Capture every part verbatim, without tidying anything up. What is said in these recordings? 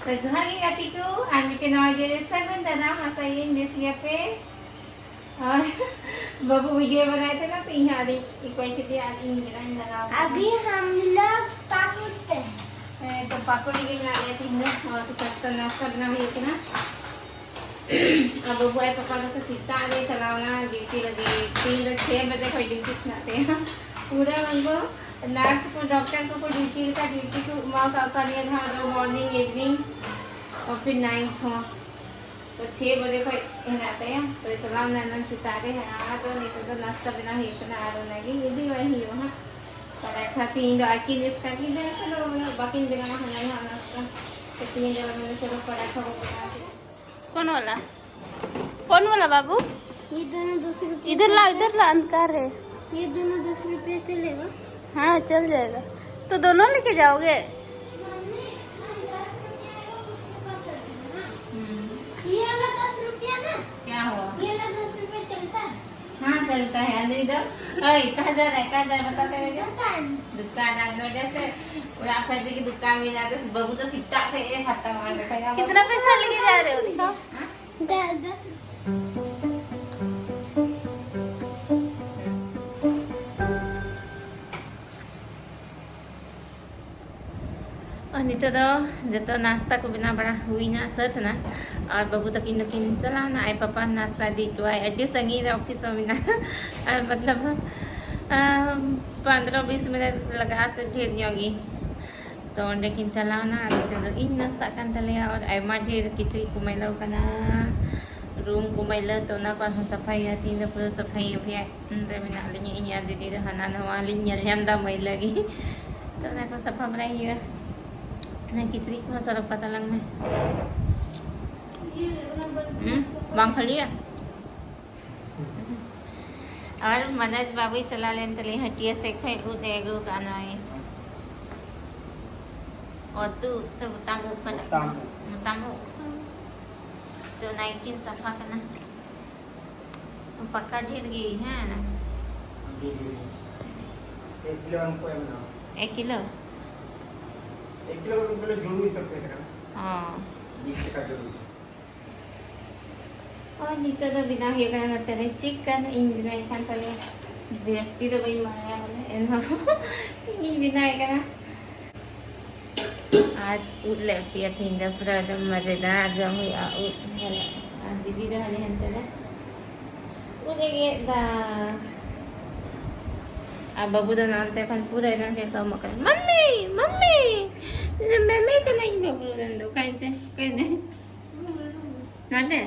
ᱛᱚ ᱡᱚᱦᱟᱨ ᱜᱮ ᱜᱟᱛᱮ ᱠᱚ, ᱟᱨ ᱢᱤᱫᱴᱮᱱ ᱱᱟᱣᱟ video ᱨᱮ ᱥᱟᱹᱜᱩᱱ ᱫᱟᱨᱟᱢ᱾ ᱟᱥᱟᱭᱟᱹᱧ ᱵᱮᱥ ᱜᱮᱭᱟᱯᱮ᱾ ᱟᱨ ᱵᱟᱹᱵᱩ video ᱵᱮᱱᱟᱣᱮᱫ ᱛᱟᱦᱮᱱᱟ, ᱛᱚ ᱤᱧ ᱦᱚᱸ ᱟᱹᱰᱤ ᱚᱠᱚᱭ ᱠᱮᱫᱮᱭᱟ ᱟᱨ ᱤᱧ ᱵᱮᱱᱟᱣ ᱤᱧ ᱞᱟᱜᱟᱣ ᱠᱟᱱᱟ᱾ अभी हम लोग पापड़ पे हैं। ᱦᱮᱸ, ᱛᱚ ᱯᱟᱠᱚᱲ ᱜᱮ ᱢᱮᱱᱟᱜ ᱞᱮᱭᱟ ᱛᱤᱦᱤᱧ ᱫᱚ᱾ ᱱᱚᱣᱟ ᱥᱮᱛᱟᱜ ᱛᱚ ᱱᱟᱥᱛᱟ ᱵᱮᱱᱟᱣ ᱦᱩᱭᱩᱜ ᱠᱟᱱᱟ᱾ ᱟᱨ ᱵᱟᱹᱵᱩ ᱟᱡ ᱯᱟᱯᱟ ᱫᱚ ᱥᱮ ᱥᱮᱛᱟᱜ ᱨᱮ ᱪᱟᱞᱟᱣ ᱮᱱᱟ duty ᱞᱟᱹᱜᱤᱫ᱾ ᱛᱤᱦᱤᱧ ᱫᱚ ᱪᱷᱚᱭ ᱵᱟᱡᱮ ᱠᱷᱚᱱ duty ᱢᱮᱱᱟᱜ ᱛᱟᱭᱟ᱾ ᱯᱩᱨᱟᱹ ᱩᱱᱠᱩ nurse ᱠᱚ, doctor ᱠᱚᱠᱚ duty ᱞᱮᱠᱟ duty ᱠᱚ ᱮᱢᱟ ᱠᱟᱜ ᱠᱚᱣᱟ ᱱᱤᱭᱟᱹ ᱫᱷᱟᱣ ᱫᱚ, morning evening ᱟᱨ ᱯᱷᱤᱨ night ᱦᱚᱸ᱾ ᱛᱚ ᱪᱷᱚᱭ ᱵᱟᱡᱮ ᱠᱷᱚᱱ ᱦᱮᱱᱟᱜ ᱛᱟᱭᱟ᱾ ᱛᱚ ᱪᱟᱞᱟᱣ ᱮᱱᱟ ᱮᱱᱟᱝ ᱥᱮᱛᱟᱜ ᱨᱮ᱾ ᱟᱫᱚ ᱱᱤᱛᱚᱜ ᱫᱚ ᱱᱟᱥᱛᱟ ᱵᱮᱱᱟᱣ ᱦᱩᱭᱩᱜ ᱠᱟᱱᱟ, ᱟᱨ ᱚᱱᱟᱜᱮ ᱤᱫᱤ ᱵᱟᱭ ᱦᱩᱭᱩᱜᱼᱟ ᱦᱟᱸᱜ᱾ ᱯᱟᱨᱟᱴᱷᱟ ᱛᱤᱦᱤᱧ ᱫᱚ ᱟᱹᱠᱤᱱ ᱮᱥᱠᱟᱨ ᱠᱤᱱ ᱫᱚ ᱥᱮ ᱵᱟᱹᱵᱩ ᱵᱟᱹᱠᱤᱱ ᱵᱮᱱᱟᱣᱟ ᱦᱟᱸᱜ ᱱᱟᱥᱛᱟ᱾ ᱛᱚ ᱛᱤᱦᱤᱧ ᱫᱚ ᱢᱮᱱᱫᱟ ᱪᱚᱞᱚ ᱯᱟᱨᱟᱴᱷᱟ ᱵᱚ ᱵᱮᱱᱟᱣ ᱠᱮᱫᱟ᱾ कौन वाला? कौन वाला बाबू? ये दोनों दस रुपये इधर ला, चलता है। इधर ला, अंधकार है। ये दोनों दस रुपये चलेगा? हाँ, चल जाएगा। तो दोनों लेके जाओगे? हम्म। ये वाला दस रुपया ना? क्या हुआ? ये वाला दस रुपया चलता है? हाँ, चलता है। अरे इधर, ओए, कहाँ जा रहा है? कहाँ जा रहा है? बताते हुए क्या? दुकान। दुकान, आज वजह से पूरा फैक्ट्री की दुकान में जाते, बबू तो सिक्का पे ये खाता मार रखा है। कितना पैसा लेके जा रहे हो? हाँ? दस, दस। ᱟᱨ ᱱᱤᱛᱚᱜ ᱫᱚ ᱡᱚᱛᱚ ᱱᱟᱥᱛᱟ ᱠᱚ ᱵᱮᱱᱟᱣ ᱵᱟᱲᱟ ᱦᱩᱭᱱᱟ, ᱥᱟᱹᱛ ᱮᱱᱟ᱾ ᱟᱨ ᱵᱟᱹᱵᱩ ᱛᱟᱹᱠᱤᱱ ᱫᱚᱠᱤᱱ ᱪᱟᱞᱟᱣᱱᱟ ᱟᱡ ᱯᱟᱯᱟ ᱱᱟᱥᱛᱟ ᱤᱫᱤ ᱦᱚᱴᱚᱣᱟᱭ᱾ ᱟᱹᱰᱤ ᱥᱟᱺᱜᱤᱧ ᱨᱮ ᱚᱯᱷᱤᱥ ᱦᱚᱸ ᱢᱮᱱᱟᱜᱼᱟ᱾ ᱟᱨ ᱢᱚᱛᱞᱚᱵ, ᱟᱢ, ᱯᱚᱱᱫᱽᱨᱚ ᱵᱤᱥ ᱢᱤᱱᱤᱴ ᱞᱟᱜᱟᱜᱼᱟ ᱥᱮ ᱰᱷᱮᱨ ᱧᱚᱜ ᱜᱮ᱾ ᱛᱚ ᱚᱸᱰᱮ ᱠᱤᱱ ᱪᱟᱞᱟᱣᱱᱟ᱾ ᱟᱨ ᱱᱤᱛᱚᱜ ᱫᱚ ᱤᱧ ᱱᱟᱥᱛᱟᱜ ᱠᱟᱱ ᱛᱟᱞᱮᱭᱟ᱾ ᱟᱨ ᱟᱭᱢᱟ ᱰᱷᱮᱨ ᱠᱤᱪᱨᱤᱡ ᱠᱚ ᱢᱟᱹᱭᱞᱟᱹᱣ ᱠᱟᱱᱟ, ᱨᱩᱢ ᱠᱚ ᱢᱟᱹᱭᱞᱟᱹ, ᱛᱚ ᱚᱱᱟ ᱠᱚ ᱟᱨᱦᱚᱸ ᱥᱟᱯᱷᱟᱭᱟ᱾ ᱛᱤᱦᱤᱧ ᱫᱚ ᱯᱩᱨᱟᱹ ᱥᱟᱯᱷᱟᱭᱟ᱾ ᱚᱸᱰᱮ ᱢᱮᱱᱟᱜ ᱞᱤᱧᱟ, ᱤᱧ ᱟᱨ ᱫᱤᱫᱤ ᱫᱚ ᱦᱟᱱᱟ ᱱᱟᱣᱟ ᱞᱤᱧ ᱧᱮᱞ ᱧᱟᱢ ᱮᱫᱟ ᱢᱟᱹᱭᱞᱟᱹ ᱜᱮ᱾ ᱛᱚ ᱚᱱᱟ ᱠᱚ ᱥᱟᱯᱷᱟ ᱵᱟᱲᱟᱭ ᱦᱩᱭᱩᱜᱼᱟ᱾ ᱚᱱᱟ ᱠᱤᱪᱨᱤᱡ ᱠᱚᱦᱚᱸ ᱥᱟᱨᱟᱯ ᱠᱟᱛᱟ ᱞᱟᱝ ᱢᱮ᱾ ᱦᱩᱸ? ᱵᱟᱝ ᱠᱷᱟᱹᱞᱤᱭᱟ? ᱟᱨ ᱢᱟᱱᱟᱡᱽ ᱵᱟᱵᱩᱭ ᱪᱟᱞᱟᱣ ᱞᱮᱱ ᱛᱟᱞᱮᱭᱟ ᱦᱟᱹᱴᱤᱭᱟᱹ ᱥᱮᱫ ᱠᱷᱚᱱ ᱩᱫ ᱮ ᱟᱹᱜᱩ ᱠᱟᱜᱼᱟ, ᱱᱚᱜᱼᱚᱭ᱾ ᱚᱨ ᱛᱩᱫ ᱥᱮ ᱵᱚᱛᱟᱢ ᱩᱫ ᱠᱟᱱᱟ? ᱵᱚᱛᱟᱢ ᱩᱫ᱾ ᱵᱚᱛᱟᱢ ᱩᱫ᱾ ᱛᱚ ᱚᱱᱟ ᱜᱮᱠᱤᱱ ᱥᱟᱯᱷᱟ ᱠᱟᱱᱟ᱾ ᱯᱟᱠᱟ ᱰᱷᱮᱨ ᱜᱮ, ᱦᱮᱸ? ᱰᱷᱮᱨ ᱜᱮ᱾ ᱮᱠ ᱠᱤᱞᱳ ᱜᱟᱱ ᱠᱚ ᱮᱢ ᱮᱱᱟ᱾ ᱮᱠ ᱠᱤᱞᱳ? ᱮᱠ ᱠᱤᱞᱳ ᱫᱚ ᱵᱚᱞᱮ ᱡᱩᱲᱩ ᱦᱤᱥᱟᱹᱵ ᱛᱟᱦᱮᱸ ᱠᱟᱱᱟ᱾ ᱚ᱾ ᱱᱚᱜᱼᱚᱭ ᱱᱤᱛᱚᱜ ᱫᱚ ᱵᱮᱱᱟᱣ ᱦᱩᱭᱩᱜ ᱠᱟᱱᱟ ᱱᱚᱛᱮ ᱨᱮ ᱪᱤᱠᱮᱱ᱾ ᱤᱧ ᱵᱮᱱᱟᱣᱮᱫ ᱠᱟᱱ ᱛᱟᱞᱮᱭᱟ, ᱡᱟᱹᱥᱛᱤ ᱫᱚ ᱵᱟᱹᱧ ᱵᱟᱲᱟᱭᱟ ᱵᱚᱞᱮ, ᱮᱱᱦᱚᱸ ᱤᱧᱤᱧ ᱵᱮᱱᱟᱣᱮᱫ ᱠᱟᱱᱟ᱾ ᱟᱨ ᱩᱫ ᱞᱮ ᱩᱛᱩᱭᱟ ᱛᱮᱦᱮᱧ ᱫᱚ, ᱯᱩᱨᱟᱹ ᱮᱠᱫᱚᱢ ᱢᱟᱡᱮᱫᱟᱨ ᱡᱚᱢ ᱦᱩᱭᱩᱜᱼᱟ ᱩᱫ᱾ ᱟᱨ ᱫᱤᱫᱤ ᱫᱚ ᱦᱟᱱᱮ ᱦᱟᱱᱛᱮ ᱨᱮ ᱩᱫ ᱮ ᱜᱮᱫ ᱫᱟ᱾ ᱟᱨ ᱵᱟᱹᱵᱩ ᱫᱚ ᱱᱚᱱᱛᱮ ᱠᱷᱚᱱ ᱯᱩᱨᱟᱹ ᱮᱱᱟᱝ ᱠᱷᱚᱱ ᱠᱚ ᱮᱢᱚᱜ ᱠᱟᱱᱟ, "ᱢᱟᱢᱢᱤ, ᱢᱟᱢᱢᱤ!" ᱢᱮᱢᱮ ᱠᱟᱱᱟ ᱤᱧ ᱵᱟᱹᱵᱩ ᱫᱚ᱾ ᱚᱠᱟᱭᱮᱱ ᱪᱚ, ᱚᱠᱟᱭᱮᱱᱟᱭ? ᱱᱚᱰᱮ?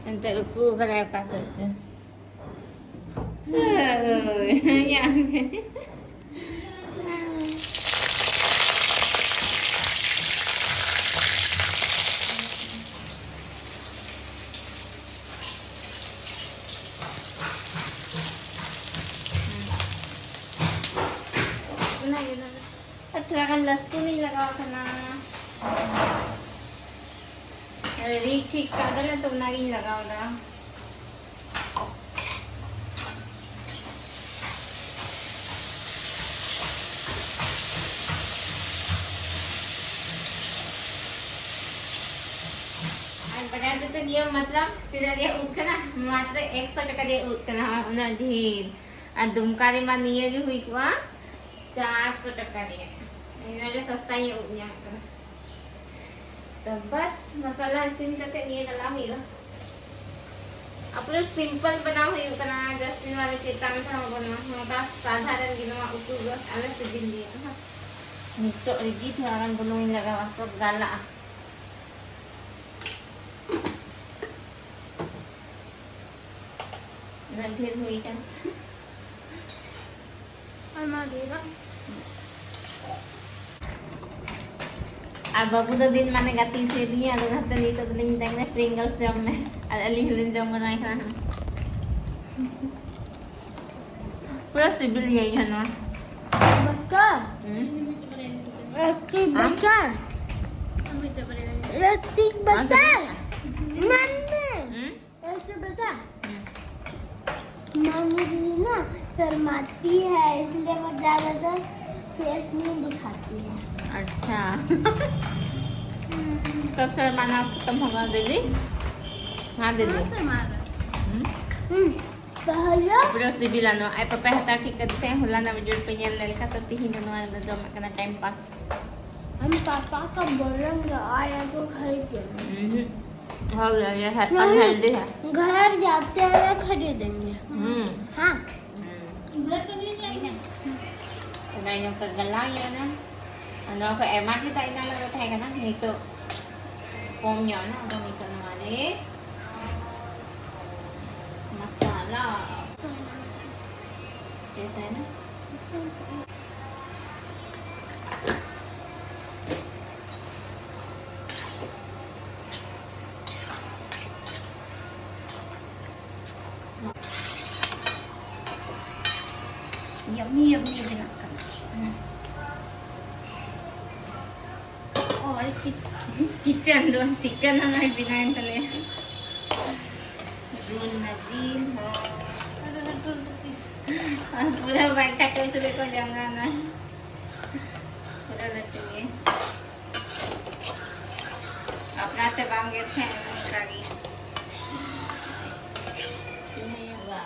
ᱮᱱᱛᱮ ᱩᱠᱩ ᱠᱟᱱᱟᱭ ᱚᱠᱟ ᱥᱮᱫ ᱪᱚ᱾ ᱦᱳᱭ, ᱧᱟᱢ ᱠᱮᱫ᱾ ᱚᱱᱟᱜᱮ, ᱚᱱᱟᱜᱮ᱾ ᱟᱨ ᱛᱷᱚᱲᱟ ᱜᱟᱱ ᱞᱟᱹᱥᱩᱱ ᱤᱧ ᱞᱟᱜᱟᱣ ᱠᱟᱱᱟ᱾ ᱨᱤᱫ ᱴᱷᱤᱠ ᱠᱟᱜ ᱫᱚᱞᱮ, ᱛᱚ ᱚᱱᱟᱜᱤᱧ ᱞᱟᱜᱟᱣ ᱫᱟ᱾ ᱟᱨ ᱵᱟᱰᱟᱭ ᱯᱮᱥᱮ ᱱᱤᱭᱟᱹ ᱢᱚᱛᱞᱚᱵ ᱛᱤᱱᱟᱹᱜ ᱨᱮᱭᱟᱜ ᱩᱫ ᱠᱟᱱᱟ? ᱢᱟᱛᱨᱚ ᱮᱠᱥᱚ ᱴᱟᱠᱟ ᱨᱮᱭᱟᱜ ᱩᱫ ᱠᱟᱱᱟ, ᱩᱱᱟᱹᱜ ᱰᱷᱮᱨ᱾ ᱟᱨ ᱫᱩᱢᱠᱟ ᱨᱮᱢᱟ ᱱᱤᱭᱟᱹ ᱜᱮ ᱦᱩᱭ ᱠᱚᱜᱼᱟ ᱪᱟᱨᱥᱚ ᱴᱟᱠᱟ ᱨᱮᱭᱟᱜ᱾ ᱤᱱᱟᱹ ᱨᱮ ᱥᱚᱥᱛᱟ ᱧᱚᱜ ᱩᱫ ᱧᱟᱢᱚᱜ ᱠᱟᱱᱟ᱾ ᱛᱚ ᱵᱟᱥ, ᱢᱟᱥᱟᱞᱟ ᱤᱥᱤᱱ ᱠᱟᱛᱮ ᱱᱤᱭᱟᱹ ᱰᱟᱞᱟ ᱦᱩᱭᱩᱜᱼᱟ᱾ ᱟᱨ ᱯᱩᱨᱟᱹ simple ᱵᱮᱱᱟᱣ ᱦᱩᱭᱩᱜ ᱠᱟᱱᱟ, ᱡᱟᱹᱥᱛᱤ ᱱᱚᱣᱟ ᱨᱮ ᱪᱮᱛᱟᱱ ᱛᱮᱦᱚᱸ ᱵᱟᱹᱱᱩᱜᱼᱟ, ᱱᱚᱝᱠᱟ ᱥᱟᱫᱷᱟᱨᱚᱱ ᱜᱮ ᱱᱚᱣᱟ ᱩᱛᱩ ᱫᱚ ᱟᱞᱮ ᱥᱤᱵᱤᱞ ᱜᱮᱭᱟ᱾ ᱱᱤᱛᱚᱜ ᱨᱮᱜᱮ ᱛᱷᱚᱲᱟ ᱜᱟᱱ ᱵᱩᱞᱩᱝ ᱤᱧ ᱞᱟᱜᱟᱣᱟ, ᱛᱚ ᱜᱟᱞᱟᱜᱼᱟ᱾ ᱩᱱᱟᱹᱜ ᱰᱷᱮᱨ ᱦᱩᱭ ᱠᱟᱱ ᱥᱮ? ᱟᱭᱢᱟ ᱰᱷᱮᱨᱟ᱾ ᱟᱨ ᱵᱟᱹᱵᱩ ᱫᱚ ᱫᱤᱱ ᱢᱟᱱᱮ ᱜᱟᱛᱮ ᱦᱚᱪᱚᱭᱮᱫᱤᱧᱟ, ᱟᱫᱚ ᱚᱱᱟᱛᱮ ᱱᱤᱛᱚᱜ ᱫᱚᱞᱤᱧ ᱢᱮᱛᱟᱭ ᱠᱟᱱᱟ, "Pringles ᱡᱚᱢ ᱢᱮ", ᱟᱨ ᱟᱹᱞᱤᱧ ᱦᱚᱸᱞᱤᱧ ᱡᱚᱢ ᱠᱟᱱᱟ ᱮᱱᱠᱷᱟᱱ᱾ ᱯᱩᱨᱟᱹ ᱥᱤᱵᱤᱞ ᱜᱮᱭᱟ ᱤᱧ ᱦᱚᱸ ᱱᱚᱣᱟ᱾ ᱵᱟᱠᱟ᱾ ᱦᱩᱸ? ᱮᱠᱴᱤ ᱟᱢ? ᱵᱟᱠᱟ᱾ ᱮᱠᱴᱤ ᱟᱢ ᱵᱟᱠᱟ᱾ ᱥᱤᱵᱤᱞ ᱜᱮᱭᱟ? ᱢᱟᱱᱱᱮ᱾ ᱦᱩᱸ? ऐसे बेटा, हम्म। मम्मी दीदी ना शर्माती है, इसलिए वो ज्यादातर फेस नहीं दिखाती है। अच्छा। कब शर्माना खत्म होगा दीदी? हाँ दीदी। हाँ, शर्मा रहा। हम्म। हम्म। पहले ᱯᱩᱨᱟᱹ ᱥᱤᱵᱤᱞᱟ ᱱᱚᱣᱟ᱾ ᱟᱡ ᱯᱟᱯᱟᱭ ᱦᱟᱛᱟᱣ ᱴᱷᱤᱠ ᱠᱟᱛᱮ ᱦᱚᱞᱟᱱᱟᱜ ᱵᱷᱤᱰᱤᱭᱳ ᱯᱮ ᱧᱮᱞ ᱞᱮᱱ ᱠᱷᱟᱱ, ᱛᱚ ᱛᱤᱦᱤᱧ ᱫᱚ ᱱᱚᱣᱟ ᱞᱮ ᱡᱚᱢᱟᱜ ᱠᱟᱱᱟ, ᱴᱟᱭᱤᱢ ᱯᱟᱥ᱾ हम पापा का बोलेंगे और आपको खरीद देंगे। हम्म। और ये है, नहीं, अनहेल्दी है। घर जाते हुए खरीदेंगे। हम्म। हाँ। हम्म। घर तो नहीं जाएंगे। ᱥᱮᱫᱟᱭ ᱧᱚᱜ ᱠᱚ ᱜᱟᱞᱟᱝ ᱧᱚᱜ ᱮᱱᱟ᱾ ᱟᱨ ᱱᱚᱣᱟ ᱠᱚ ᱮᱢᱟ ᱠᱮᱫᱟ, ᱤᱱᱟᱹ ᱞᱟᱜᱮ ᱛᱟᱦᱮᱸ ᱠᱟᱱᱟ, ᱱᱤᱛᱚᱜ ᱠᱚᱢ ᱧᱚᱜ ᱮᱱᱟ᱾ ᱟᱫᱚ ᱱᱤᱛᱚᱜ ᱱᱚᱣᱟ ᱨᱮ ᱢᱟᱥᱟᱞᱟ᱾ ᱵᱮᱥ ᱦᱩᱭᱱᱟ? ᱭᱟᱢᱤ ᱭᱟᱢᱤ ᱵᱮᱱᱟᱜ ᱠᱟᱱᱟ᱾ ᱦᱩᱸ᱾ ᱚ, ᱟᱨ ᱠᱤ-, ᱠᱤᱪᱮᱱ ᱫᱚ ᱪᱤᱠᱮᱱ ᱦᱚᱸ ᱱᱚᱜᱼᱚᱭ ᱵᱮᱱᱟᱣᱮᱱ ᱛᱟᱞᱮᱭᱟ᱾ ᱡᱤᱞ ᱨᱮᱱᱟᱜ ᱡᱤᱞ ᱦᱚᱸ᱾ ᱟᱨ ᱯᱩᱨᱟᱹ ᱵᱟᱭ ᱠᱷᱟᱴᱚ ᱥᱩᱫᱷᱩ ᱠᱚ ᱡᱟᱸᱜᱟᱱᱟ᱾ ᱯᱩᱨᱟᱹ ᱞᱟᱹᱴᱩ ᱜᱮ᱾ ᱟᱯᱱᱟᱨ ᱛᱮ ᱵᱟᱢ ᱜᱮᱫ ᱠᱷᱟᱱ ᱚᱱᱠᱟ ᱜᱮ᱾ ᱤᱭᱟᱹ ᱵᱟ᱾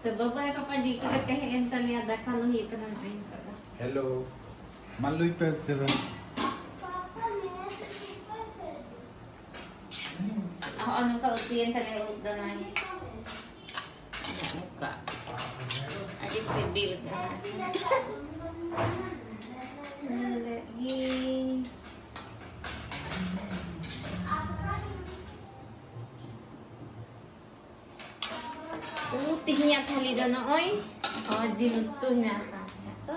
ᱛᱚ ᱵᱟᱵᱟ ᱟᱨ ᱯᱟᱯᱟ ᱰᱤᱭᱩᱴᱤ ᱠᱟᱛᱮ ᱦᱮᱡ ᱮᱱ ᱛᱟᱞᱮᱭᱟ, ᱫᱟᱠᱟ ᱞᱩ ᱦᱩᱭᱩᱜ ᱠᱟᱱᱟ ᱱᱚᱜᱼᱚᱭ ᱱᱤᱛᱚᱜ ᱫᱚ᱾ ᱦᱮᱞᱳ, ᱢᱟ ᱞᱟᱹᱭ ᱯᱮ ᱥᱮ ᱵᱟᱝ? ᱦᱚᱸᱜᱼᱚ ᱱᱚᱝᱠᱟ ᱩᱛᱩᱭᱮᱱ ᱛᱟᱞᱮᱭᱟ ᱩᱫ ᱫᱚ ᱱᱚᱜᱼᱚᱭ᱾ ᱱᱚᱝᱠᱟ᱾ ᱟᱹᱰᱤ ᱥᱤᱵᱤᱞ ᱠᱟᱱᱟ᱾ ᱧᱮᱞᱮᱫ ᱜᱤᱧ᱾ ᱛᱚ, ᱛᱮᱦᱮᱧᱟᱜ ᱛᱷᱟᱹᱞᱤ ᱫᱚ ᱱᱚᱜᱼᱚᱭ, ᱚ, ᱡᱤᱞ ᱩᱛᱩ ᱦᱮᱱᱟᱜᱼᱟ ᱥᱟᱶᱛᱮ᱾ ᱛᱚ,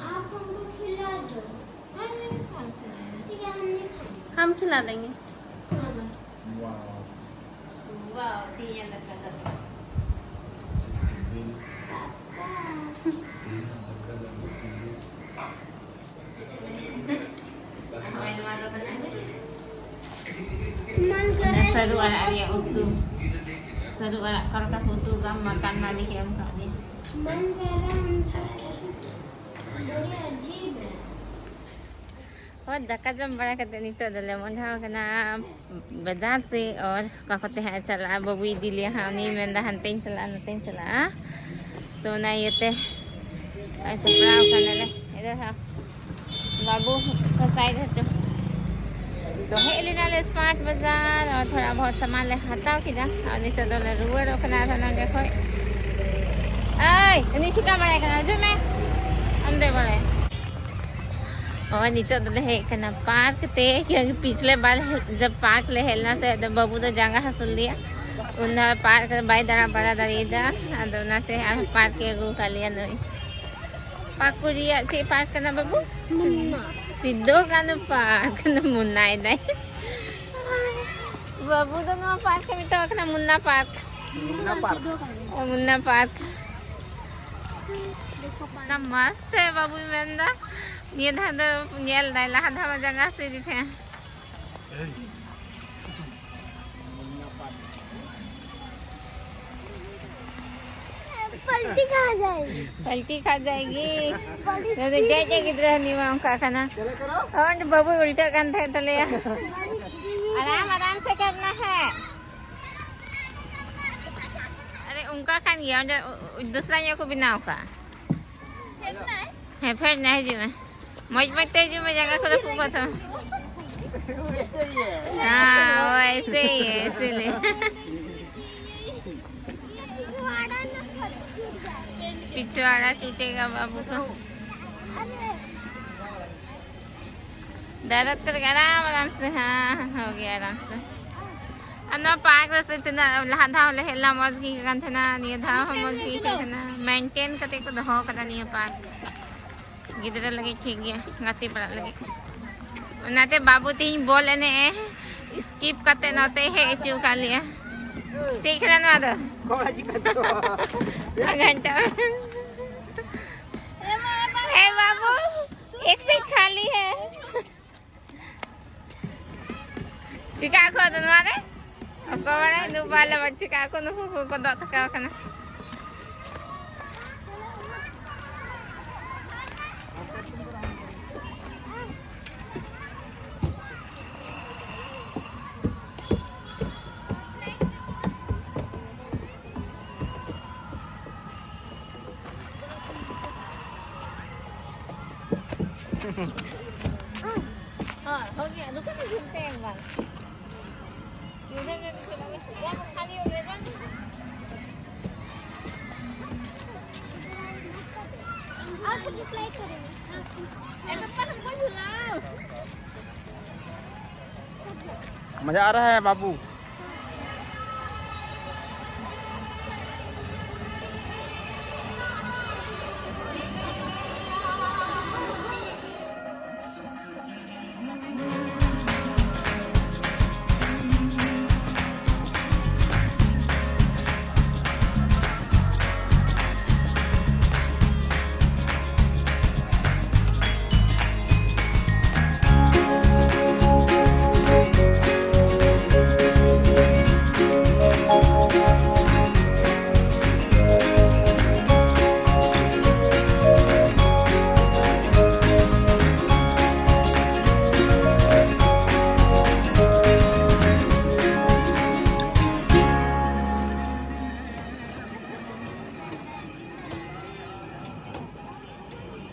आप हमको खिला दो। हम खिला देंगे। हाँ। ᱛᱮᱦᱮᱧᱟᱜ ᱫᱟᱠᱟ ᱫᱚ᱾ ᱦᱳᱭ, ᱱᱚᱣᱟ ᱫᱚ ᱠᱟᱱᱟ᱾ ᱚᱱᱟ ᱥᱟᱹᱨᱩ ᱟᱲᱟᱜ ᱨᱮᱭᱟᱜ ᱩᱛᱩ᱾ ᱥᱟᱹᱨᱩ ᱟᱲᱟᱜ ᱚᱠᱟ ᱞᱮᱠᱟ ᱠᱚ ᱩᱛᱩ ᱟᱠᱟᱫ, ᱢᱟᱠᱟᱱ ᱢᱟᱹᱞᱤᱠ ᱮ ᱮᱢ ᱟᱠᱟᱫ ᱞᱮᱭᱟ᱾ ᱦᱳᱭ, ᱫᱟᱠᱟ ᱡᱚᱢ ᱵᱟᱲᱟ ᱠᱟᱛᱮ ᱱᱤᱛᱚᱜ ᱫᱚᱞᱮ ᱢᱚᱦᱰᱟᱣ ᱠᱟᱱᱟ ᱵᱟᱡᱟᱨ ᱥᱮᱫ᱾ ᱟᱨ ᱚᱠᱟ ᱠᱚᱛᱮ ᱦᱟᱸᱜ ᱮ ᱪᱟᱞᱟᱜᱼᱟ, ᱵᱟᱹᱵᱩᱭ ᱤᱫᱤ ᱞᱮᱭᱟ ᱦᱟᱸᱜ, ᱩᱱᱤᱭ ᱢᱮᱱᱫᱟ ᱦᱟᱱᱛᱮᱧ ᱪᱟᱞᱟᱜᱼᱟ ᱱᱚᱛᱮᱧ ᱪᱟᱞᱟᱜᱼᱟ᱾ ᱛᱚ ᱚᱱᱟ ᱤᱭᱟᱹᱛᱮ ᱱᱚᱜᱼᱚᱭ ᱥᱟᱯᱲᱟᱣ ᱠᱟᱱᱟᱞᱮ᱾ ᱤᱫᱷᱟᱨ ᱦᱟᱸᱜ ᱵᱟᱹᱵᱩ ᱠᱚ ᱥᱟᱭᱤᱰ ᱦᱚᱪᱚ᱾ ᱛᱚ ᱦᱮᱡ ᱞᱮᱱᱟᱞᱮ ᱥᱢᱟᱨᱴ ᱵᱟᱡᱟᱨ, ᱟᱨ ᱛᱷᱚᱲᱟ ᱵᱚᱦᱚᱛ ᱥᱟᱢᱟᱱ ᱞᱮ ᱦᱟᱛᱟᱣ ᱠᱮᱫᱟ᱾ ᱟᱨ ᱱᱤᱛᱚᱜ ᱫᱚᱞᱮ ᱨᱩᱣᱟᱹᱲᱚᱜ ᱠᱟᱱᱟ ᱟᱨᱦᱚᱸ ᱱᱚᱸᱰᱮ ᱠᱷᱚᱡ᱾ ᱟᱭ, ᱩᱱᱤ ᱪᱤᱠᱟ ᱵᱟᱲᱟᱭ ᱠᱟᱱᱟ? ᱦᱤᱡᱩᱜ ᱢᱮ, ᱟᱢ ᱫᱚ ᱵᱟᱲᱟᱭ᱾ ᱱᱚᱜᱼᱚᱭ ᱱᱤᱛᱚᱜ ᱫᱚᱞᱮ ᱦᱮᱡ ᱠᱟᱱᱟ ᱯᱟᱨᱠ ᱛᱮ, ᱠᱤᱭᱩᱸᱠᱤ ᱯᱤᱪᱷᱞᱮ ᱵᱟᱨ ᱡᱟᱵ ᱯᱟᱨᱠ ᱞᱮ ᱦᱮᱡ ᱞᱮᱱᱟ ᱥᱮ, ᱟᱫᱚ ᱵᱟᱹᱵᱩ ᱫᱚ ᱡᱟᱸᱜᱟ ᱦᱟᱹᱥᱩ ᱞᱮᱭᱟ, ᱩᱱ ᱫᱚ ᱯᱟᱨᱠ ᱨᱮ ᱵᱟᱭ ᱫᱟᱬᱟ ᱵᱟᱲᱟ ᱫᱟᱲᱮᱭᱟᱫᱟ, ᱟᱫᱚ ᱚᱱᱟᱛᱮ ᱟᱨᱦᱚᱸ ᱯᱟᱨᱠ ᱮ ᱟᱹᱜᱩ ᱟᱠᱟᱫ ᱞᱮᱭᱟ ᱱᱩᱭ᱾ ᱯᱟᱠᱩᱲ ᱨᱮᱭᱟᱜ ᱪᱮᱫ ᱯᱟᱨᱠ ᱠᱟᱱᱟ ᱵᱟᱹᱵᱩ? ᱢᱩᱱᱱᱟ᱾ ᱥᱤᱫᱩ ᱠᱟᱹᱱᱦᱩ ᱯᱟᱨᱠ᱾ ᱢᱩᱱᱱᱟᱭ ᱫᱟᱭ᱾ ᱵᱟᱹᱵᱩ ᱫᱚ ᱱᱚᱣᱟ ᱯᱟᱨᱠ ᱮ ᱢᱮᱛᱟᱣᱟᱜ ᱠᱟᱱᱟ ᱢᱩᱱᱱᱟ ᱯᱟᱨᱠ᱾ ᱢᱩᱱᱱᱟ ᱯᱟᱨᱠ᱾ ᱚ, ᱢᱩᱱᱱᱟ ᱯᱟᱨᱠ᱾ ᱚᱱᱟ ᱢᱚᱡᱽ ᱛᱮ ᱵᱟᱹᱵᱩᱭ ᱢᱮᱱᱫᱟ᱾ ᱱᱤᱭᱟᱹ ᱫᱷᱟᱣ ᱫᱚ ᱧᱮᱞ ᱫᱟᱭ, ᱞᱟᱦᱟ ᱫᱷᱟᱣ ᱢᱟ ᱡᱟᱸᱜᱟ ᱦᱟᱹᱥᱩᱭᱮᱫᱮ ᱛᱟᱦᱮᱸᱫ᱾ पलटी खा जाएगी। पलटी खा जाएगी। ᱡᱟᱦᱟᱸᱭ ᱜᱤᱫᱽᱨᱟᱹ ᱦᱟᱹᱱᱤ ᱢᱟ ᱚᱱᱠᱟ ᱠᱟᱱᱟ᱾ ᱦᱳᱭ, ᱵᱟᱹᱵᱩᱭ ᱩᱞᱴᱟᱹᱜ ᱠᱟᱱ ᱛᱟᱦᱮᱸᱫ ᱛᱟᱞᱮᱭᱟ᱾ ᱟᱨᱟᱢ, ᱟᱨᱟᱢ ᱥᱮ ᱠᱟᱨᱱᱟ ᱦᱮ᱾ ᱟᱨᱮ, ᱚᱱᱠᱟ ᱠᱟᱱ ᱜᱮᱭᱟ, ᱚᱸᱰᱮ ᱫᱚᱥᱨᱟ ᱧᱚᱜ ᱠᱚ ᱵᱮᱱᱟᱣ ᱠᱟᱜᱼᱟ᱾ ᱦᱮᱸ, ᱯᱷᱮᱰ ᱱᱟ, ᱦᱤᱡᱩᱜ ᱢᱮ᱾ ᱢᱚᱡᱽ ᱢᱚᱡᱽ ᱛᱮ ᱦᱤᱡᱩᱜ ᱢᱮ, ᱡᱟᱸᱜᱟ ᱠᱚ ᱨᱟᱹᱯᱩᱫ ᱠᱚᱜ ᱛᱟᱢᱟ᱾ हाँ, वैसे ही है, इसीलिए। पिछवाड़ा टूटेगा बाबू का। दर्द करके आराम आराम से, हाँ, हो गया आराम से। ᱟᱨ ᱱᱚᱣᱟ ᱯᱟᱨᱠ ᱨᱮ ᱥᱮ ᱛᱤᱱᱟᱹᱜ ᱞᱟᱦᱟ ᱫᱷᱟᱣ ᱞᱮ ᱦᱮᱡ ᱞᱮᱱᱟ, ᱢᱚᱡᱽ ᱜᱮ ᱟᱹᱭᱠᱟᱹᱜ ᱠᱟᱱ ᱛᱟᱦᱮᱱᱟ, ᱱᱤᱭᱟᱹ ᱫᱷᱟᱣ ᱦᱚᱸ ᱢᱚᱡᱽ ᱜᱮ ᱟᱹᱭᱠᱟᱹᱜ ᱠᱟᱱᱟ᱾ ᱢᱮᱱᱴᱮᱱ ᱠᱟᱛᱮ ᱠᱚ ᱫᱚᱦᱚ ᱟᱠᱟᱫᱟ ᱱᱤᱭᱟᱹ ᱯᱟᱨᱠ, ᱜᱤᱫᱽᱨᱟᱹ ᱞᱟᱹᱜᱤᱫ ᱴᱷᱤᱠ ᱜᱮᱭᱟ, ᱜᱟᱛᱮ ᱯᱟᱲᱟᱜ ᱞᱟᱹᱜᱤᱫ᱾ ᱚᱱᱟᱛᱮ ᱵᱟᱹᱵᱩ ᱛᱮᱦᱮᱧ ᱵᱚᱞ ᱮᱱᱮᱡ ᱮ ᱥᱠᱤᱯ ᱠᱟᱛᱮ ᱱᱚᱛᱮ ᱦᱮᱡ ᱦᱚᱪᱚ ᱟᱠᱟᱫ ᱞᱮᱭᱟ᱾ ᱪᱮᱫ ᱠᱷᱮᱞᱟ ᱱᱚᱣᱟ ᱫᱚ? ᱠᱚᱲᱟ ᱪᱤᱠᱟᱹ ᱫᱚ? ᱜᱷᱟᱱᱴᱟ᱾ ए बाबू, एक सीट खाली है। ᱪᱤᱠᱟ ᱠᱚ ᱟᱫᱚ ᱱᱚᱣᱟ ᱨᱮ? ᱚᱠᱚᱭ ᱵᱟᱲᱟᱭ ᱱᱩᱠᱩ ᱵᱟᱞᱮ ᱵᱟᱹᱪᱩ ᱠᱟᱜ ᱠᱚ, ᱱᱩᱠᱩ ᱠᱚ ᱠᱚᱫᱚᱜ ᱛᱷᱟᱠᱟᱣ ᱠᱟᱱᱟ᱾ हाँ, हो गया। रुको ना, झूलते हैं एक बार। झूले में भी चलो, बस, जा, हम खाली हो गए, जा। आओ, सब slide करेंगे। ए, पप्पा, हमको झुलाओ। मजा आ रहा है बाबू।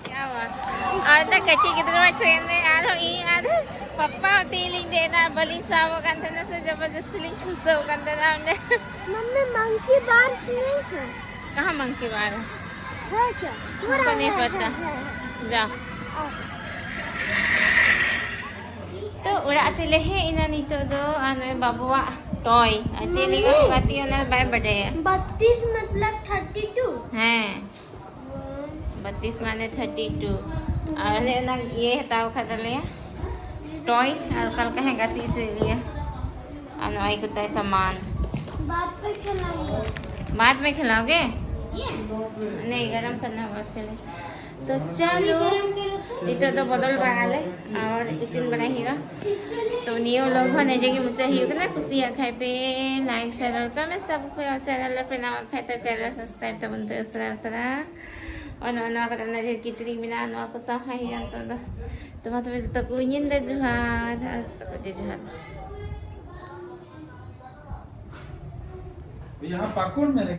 क्या हुआ? और ना कच्ची किधर में ट्रेन में आ रहा हूँ, ये आ रहा। पप्पा तीन लिंग देना, बलिन साहब का अंदर से जबरदस्ती लिंग खुश हो का अंदर हमने। मम्मी, मंकी बार नहीं है। कहाँ मंकी बार है? है क्या? हमको नहीं पता। जा। तो ᱚᱲᱟᱜ ᱛᱮᱞᱮ ᱦᱮᱡ ᱮᱱᱟ ᱱᱤᱛᱚᱜ ᱫᱚ᱾ ᱟᱨ ᱱᱚᱜᱼᱚᱭ ᱵᱟᱵᱩᱣᱟᱜ ᱴᱚᱭ, ᱟᱨ ᱪᱮᱫ ᱞᱮᱠᱟ ᱠᱚ ᱜᱟᱛᱮᱜᱼᱟ ᱚᱱᱟ ᱵᱟᱭ ᱵᱟᱰᱟᱭᱟ᱾ ᱵᱟᱛᱤᱥ ᱢᱚᱛᱞᱚᱵ ᱛᱷᱟᱨᱴᱤ ᱴᱩ? ᱦᱮᱸ, ᱵᱟᱛᱤᱥ ᱢᱟᱱᱮ ᱛᱷᱟᱨᱴᱤ ᱴᱩ᱾ ᱟᱨ ᱟᱞᱮ ᱚᱱᱟ ᱤᱭᱟᱹ ᱦᱟᱛᱟᱣ ᱠᱟᱫ ᱛᱟᱞᱮᱭᱟ ᱴᱚᱭ, ᱟᱨ ᱚᱠᱟ ᱞᱮᱠᱟ ᱦᱮᱸ ᱜᱟᱛᱮ ᱦᱚᱪᱚᱭᱮᱫ ᱞᱮᱭᱟ᱾ ᱟᱨ ᱱᱚᱜᱼᱚᱭ ᱠᱚ ᱛᱟᱭ ᱥᱟᱢᱟᱱ᱾ बाद में खेलाऊंगा। बाद में खेलाओगे? ये? नहीं, गरम करना होगा उसके लिए। ᱛᱚ ᱪᱚᱞᱚ, ᱱᱤᱛᱚᱜ ᱫᱚ ᱵᱚᱫᱚᱞ ᱵᱟᱲᱟᱜ ᱟᱞᱮ ᱟᱨ ᱤᱥᱤᱱ ᱵᱟᱲᱟᱭ ᱦᱩᱭᱩᱜᱼᱟ᱾ ᱛᱚ ᱱᱤᱭᱟᱹ vlog ᱦᱚᱸ ᱱᱚᱰᱮ ᱜᱮ ᱢᱩᱪᱟᱹᱫ ᱦᱩᱭᱩᱜ ᱠᱟᱱᱟ᱾ ᱠᱩᱥᱤᱭᱟᱜ ᱠᱷᱟᱡ ᱯᱮ like, share ᱟᱨ comment, subscribe channel ᱨᱮ ᱯᱮ ᱱᱟᱣᱟ ᱠᱷᱟᱡ ᱛᱚ channel subscribe ᱛᱟᱵᱚᱱ ᱯᱮ ᱩᱥᱟᱹᱨᱟ ᱩᱥᱟᱹᱨᱟ᱾ ᱟᱨ ᱱᱚᱜᱼᱚ ᱱᱚᱣᱟ ᱠᱚᱨᱮ ᱚᱱᱟ ᱰᱷᱮᱨ ᱠᱤᱪᱨᱤᱡ ᱢᱮᱱᱟᱜᱼᱟ, ᱱᱚᱣᱟ ᱠᱚ ᱥᱟᱯᱷᱟᱭ ᱦᱩᱭᱩᱜᱼᱟ ᱱᱤᱛᱚᱜ ᱫᱚ᱾ ᱛᱚ ᱢᱟ ᱛᱚᱵᱮ ᱡᱚᱛᱚ ᱠᱚ ᱧᱤᱫᱟᱹ ᱡᱚᱦᱟᱨ, ᱟᱨ ᱡᱚᱛᱚ ᱠᱚᱜᱮ ᱡᱚᱦᱟᱨ᱾ यहाँ पाकुड़ में है।